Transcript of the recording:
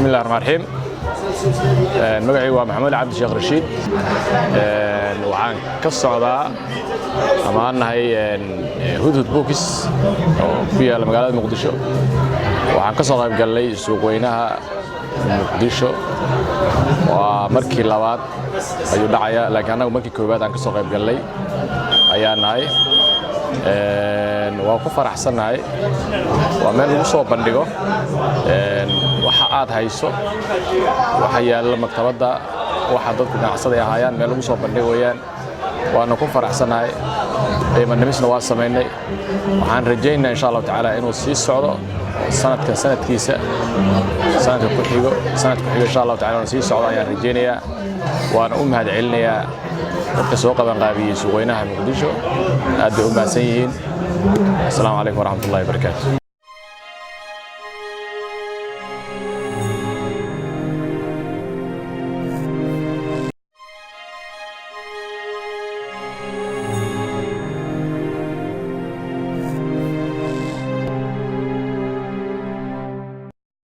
Bismillahi raxmaan raxiim. Magacaygu waa Maxamuud Cabdi Sheekh Rashiid. Waxaan ka socdaa ama aan nahay Hudhud Books oo ku yaalla magaalada Muqdisho. Waxaan ka soo qayb gallay suuqweynaha Muqdisho. Waa markii labaad ayuu dhacaya, laakiin annagu markii koowaad aan ka soo qayb gallay ayaa nahay. Waan ku faraxsannahay. Waa meel lagu soo bandhigo waxa aad hayso, waxa yaalla maktabadda, waxa dadku ganacsada ay ahaayaan, meel lagu soo bandhigo weeyaan. Waana ku faraxsannahay. Qiimo dhimisna waa samaynay. Waxaan rajaynayaa, insha Allahu tacaala, inuu sii socdo sanadkan sanadkiisa, sanadka ku xigo, sanadka ku xigo, insha Allahu tacaala inuu sii socdo ayaan rajaynayaa. Waana u mahad celinayaa dadka soo qabanqaabiyey suuqweynaha Muqdisho. Aad bay u mahadsan yihiin. Asalaamu calaykum waraxmatullahi wabarakaatu.